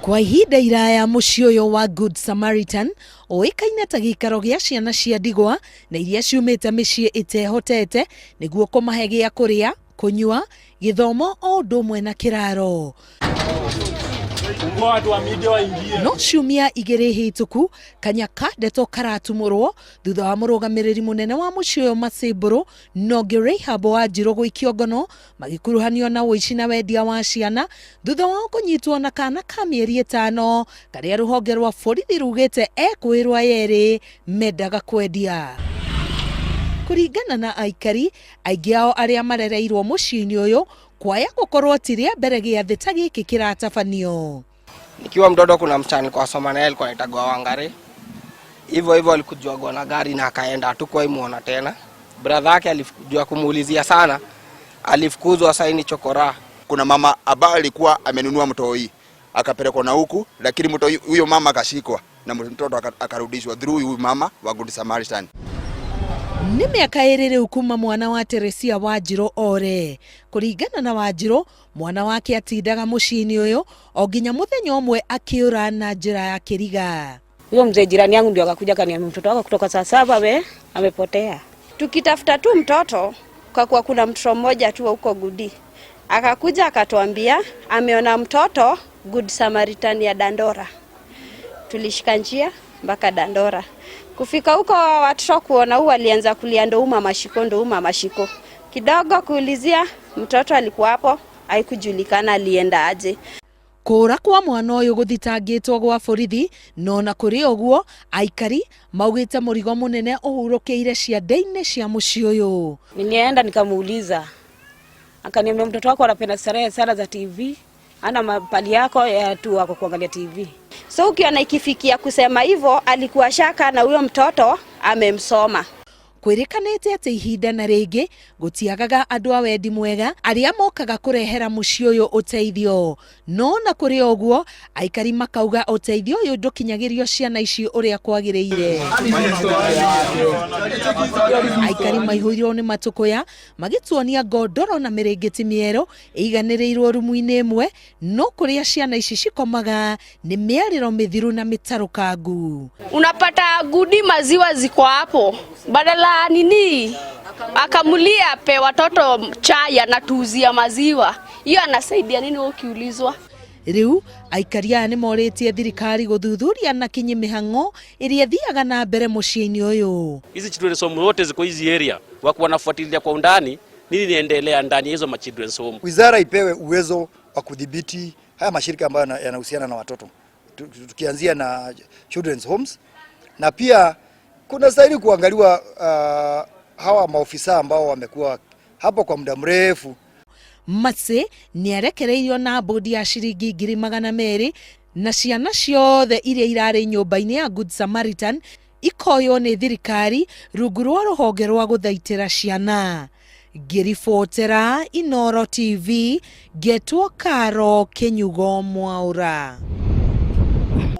Kwa ihinda iraya mũciĩ ũyũ wa Good Samaritan ũĩkaine ta gĩikaro gĩa ciana cia ndigwa na iria ciumĩte mĩciĩ ĩtehotete nĩguo kũmahe gĩa kũrĩa, kũnyua, gĩthomo o ũndũ ũmwe na kĩraro. No ciumia igĩrĩ hĩtũku kanya ka ndeto karatumũrwo thutha wa mũrũgamĩrĩri mũnene wa mũciĩ ũyũ Masĩ Mbũrũ na ũngĩ Rahab Wanjirũ gũikio ngono magĩkuruhanio na ũici na wendia wa ciana thutha wao kũnyitwo na kana ka mĩeri 5 karĩa rũhonge rwa borithi rugĩte ekũĩrwo aya erĩ mendaga kwendia. Kũringana na aikari aingĩ ao arĩa marereirwo mũciĩ-inĩ ũyũ kwaya gũkorwo ti rĩa mbere gĩathĩ ta gĩkĩ kĩratabanio. Nikiwa mtoto kuna msichana nilikuwa nasoma naye alikuwa anaitagwa Wangari. Hivyo hivyo alikujuagwa na gari na akaenda, hatukuwahi muona tena. Brother yake alijua kumuulizia sana, alifukuzwa saini chokora. Kuna mama ambaye alikuwa amenunua mtoi akapelekwa na huku, lakini mtoi huyo mama akashikwa na mtoto akarudishwa through huyu mama wa Good Samaritan. Nĩ mĩaka 2 rĩu kuma mwana wa Teresia Wanjirũ ore. Kũringana na Wanjirũ, mwana wake atindaga mũciĩ-inĩ ũyũ o nginya mũthenya ũmwe akĩũra na njĩra ya kĩriga. Huyo mzee jirani yangu ndio akakuja akaniambia mtoto wako kutoka saa 7 amepotea. Tukitafuta tu mtoto kwa kuwa kuna mtoto mmoja tu huko Gudi. Akakuja akatuambia ameona mtoto Good Samaritan ya Dandora. Tulishika njia mpaka Dandora. Kufika huko watoto kuona huu walianza kulia ndo mama shiko, ndo mama shiko. Kidogo kuulizia mtoto alikuwa hapo, haikujulikana alienda aje. Kũra kwa mwana ũyũ gũthitangĩtwo gwa borithi no na kũrĩ ũguo aikari maugĩte mũrigo mũnene ũhurũkĩire ciande-inĩ cia mũciĩ ũyũ. Nilienda nikamuuliza, akaniambia mtoto wako anapenda starehe sana za TV, ana mapali yako ya tu wako kuangalia TV. So ukiona ikifikia kusema hivyo alikuwa shaka na huyo mtoto amemsoma. Kwĩrĩkanĩte atĩ ihinda na rĩngĩ gũtiagaga andũ a wendi mwega arĩa mokaga kũrehera mũciĩ ũyũ ũteithio. No na kũrĩ ũguo aikari makauga ũteithio ũyũ ndũkinyagĩrio ciana ici ũrĩa kwagĩrĩire. Aikari maihũirwo nĩ matũkũya magĩtuonia ngondoro na mĩrĩngĩti mĩerũ ĩiganĩrĩirwo rumu-inĩ ĩmwe, no kũrĩa ciana ici cikomaga nĩ mĩarĩro mĩthiru na mĩtarũkangu. Unapata Gudi maziwa ziko hapo, badala nini akamulia pe watoto chai anatuuzia maziwa, hiyo anasaidia nini wewe ukiulizwa? Rĩu aikari aya nĩ morĩtie thirikari gũthuthuria na kinyi mĩhang'o ĩrĩa ĩthiaga na mbere mũciĩ-inĩ ũyũ. Hizi children's home zote ziko hizi area, wako wanafuatilia kwa undani nini inaendelea ndani ya hizo ma children's home. Wizara ipewe uwezo wa kudhibiti haya mashirika ambayo yanahusiana na watoto, tukianzia na children's homes, na pia kuna stahili kuangaliwa hawa maofisa ambao wamekuwa hapo kwa muda mrefu. Matĩ nĩarekereirio na bodi ya ciringi ngiri magana merĩ na ciana ciothe iria irarĩ nyũmba-inĩ ya Good Samaritan ikoywo nĩ thirikari rungu rwa rũhonge rwa gũthaitĩra ciana. Ngĩribotera Inooro TV, ngetwo Karo Kĩnyugo Mwaũra.